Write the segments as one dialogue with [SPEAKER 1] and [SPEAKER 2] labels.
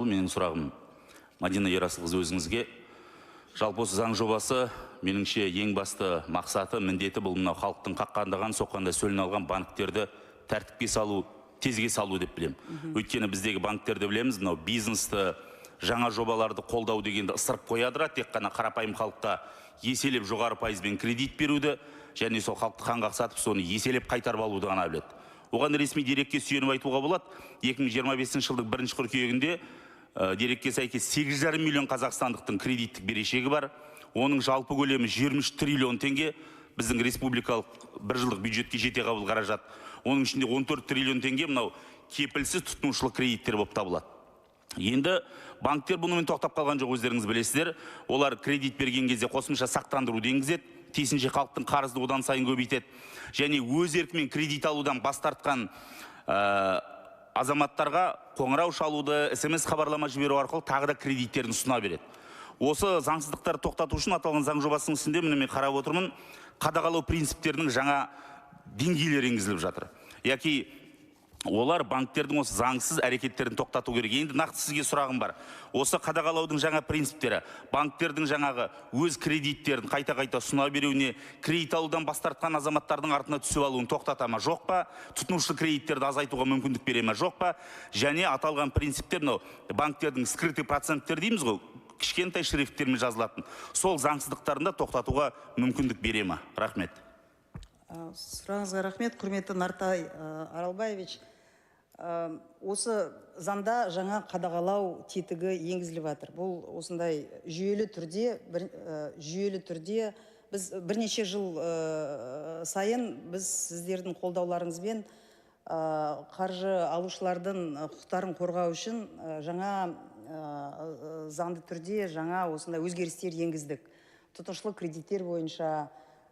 [SPEAKER 1] Менің сұрағым, Мадина Ерасылқызы, өзіңізге. Жалпы осы заң жобасы, меніңше, ең басты мақсаты, міндеті бұл мынау халықтың қаққандаған, соққанда сөлін алған банктерді тәртіпке салу, тезге салу деп білемін. Өйткені біздегі банктерді білеміз, мынау бизнесті, жаңа жобаларды қолдау дегенді ысырып қояды, тек қана қарапайым халыққа еселеп жоғары пайызбен кредит беруді және сол халықты қан қақсатып, соны еселеп қайтарып алуды ғана біледі. Оған ресми дерекке сүйеніп айтуға болады. 2025 жылдың бірінші қыркүйегінде дерекке сәйкес 8,5 миллион қазақстандықтың кредиттік берешегі бар. Оның жалпы көлемі 23 триллион теңге, біздің республикалық бір жылдық бюджетке жете қабыл қаражат. Оның ішінде 14 триллион теңге мынау кепілсіз тұтынушылық кредиттер болып табылады. Енді банктер бұнымен тоқтап қалған жоқ, өздеріңіз білесіздер. Олар кредит берген кезде қосымша сақтандыруды енгізеді, тиісінше халықтың қарызды одан сайын көбейтеді. Және өз еркімен кредит алудан бас тартқан азаматтарға қоңырау шалуды, СМС хабарлама жіберу арқылы тағы да кредиттерін ұсына береді. Осы заңсыздықтарды тоқтату үшін аталған заң жобасының үстінде, міне, мен қарап отырмын, қадағалау принциптерінің жаңа деңгейлері енгізіліп жатыр. Яки олар банктердің осы заңсыз әрекеттерін тоқтату керек. Енді нақты сізге сұрағым бар. Осы қадағалаудың жаңа принциптері банктердің жаңағы өз кредиттерін қайта-қайта ұсына беруіне, кредит алудан бас тартқан азаматтардың артына түсіп алуын тоқтата ма, жоқ па? Тұтынушылық кредиттерді азайтуға мүмкіндік бере ме, жоқ па? Және аталған принциптер мынау банктердің скрытый проценттер дейміз ғой, кішкентай шрифттермен жазылатын, сол заңсыздықтарын да тоқтатуға мүмкіндік бере ма? Рахмет.
[SPEAKER 2] Сұрағыңызға рахмет, құрметті Нартай Аралбаевич. Осы заңда жаңа қадағалау тетігі енгізіліп жатыр. Бұл осындай жүйелі түрде біз бірнеше жыл сайын біз сіздердің қолдауларыңызбен қаржы алушылардың құқықтарын қорғау үшін жаңа заңды түрде жаңа осындай өзгерістер енгіздік. Тұтынушылық кредиттер бойынша,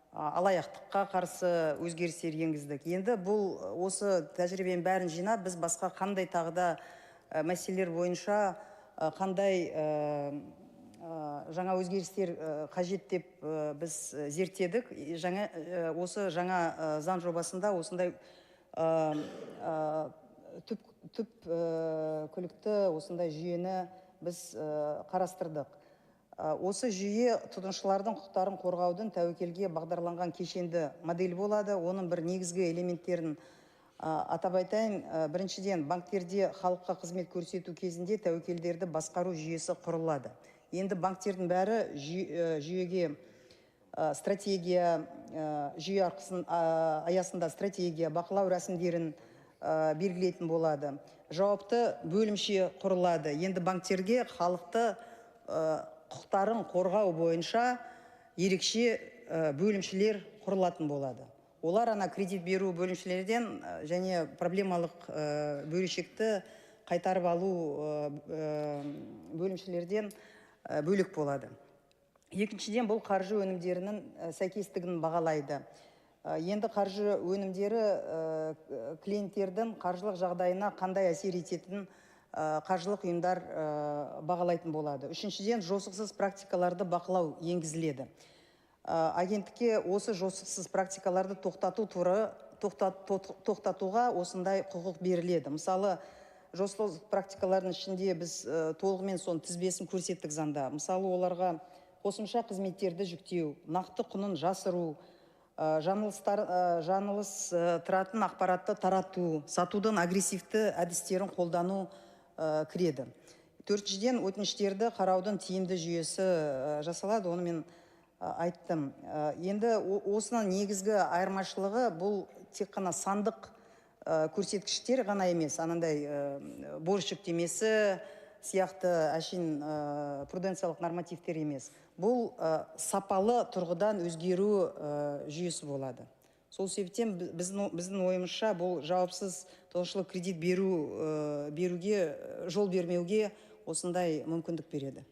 [SPEAKER 2] алаяқтыққа қарсы өзгерістер енгіздік. Енді бұл осы тәжірибенің бәрін жинап, біз басқа қандай тағы да мәселелер бойынша қандай жаңа өзгерістер қажет деп біз зерттедік. Жаңа, осы жаңа заң жобасында осындай түп күлікті осындай жүйені біз қарастырдық. Осы жүйе тұтынушылардың құқықтарын қорғаудың тәуекелге бағдарланған кешенді модель болады. Оның бір негізгі элементтерін атап айтайын. Біріншіден, банктерде халыққа қызмет көрсету кезінде тәуекелдерді басқару жүйесі құрылады. Енді банктердің бәрі жүйеге стратегия, жүйе аясында стратегия, бақылау рәсімдерін белгілейтін болады. Жауапты бөлімше құрылады. Енді банктерге халықты құқықтарын қорғау бойынша ерекше бөлімшелер құрылатын болады. Олар ана кредит беру бөлімшелерден және проблемалық берешекті қайтарып алу бөлімшелерден бөлек болады. Екіншіден, бұл қаржы өнімдерінің сәйкестігін бағалайды. Енді қаржы өнімдері клиенттердің қаржылық жағдайына қандай әсер ететінін қаржылық ұйымдар бағалайтын болады. Үшіншіден, жосықсыз практикаларды бақылау енгізіледі. Агенттікке осы жосықсыз практикаларды тоқтатуға осындай құқық беріледі. Мысалы, жосықсыз практикалардың ішінде біз толығымен соның тізбесін көрсеттік заңда. Мысалы, оларға қосымша қызметтерді жүктеу, нақты құнын жасыру, жаңылыстыратын ақпаратты тарату, сатудың агрессивті әдістерін қолдану кіреді. Төртіншіден, өтініштерді қараудың тиімді жүйесі жасалады, оны мен айттым. Енді осының негізгі айырмашылығы бұл тек қана сандық көрсеткіштер ғана емес, анандай борыш жүктемесі сияқты әшейін пруденциялық нормативтер емес. Бұл сапалы тұрғыдан өзгеру жүйесі болады. Сол себептен біздің ойымызша бұл жауапсыз тұтынушылық кредит беруге, жол бермеуге осындай мүмкіндік береді.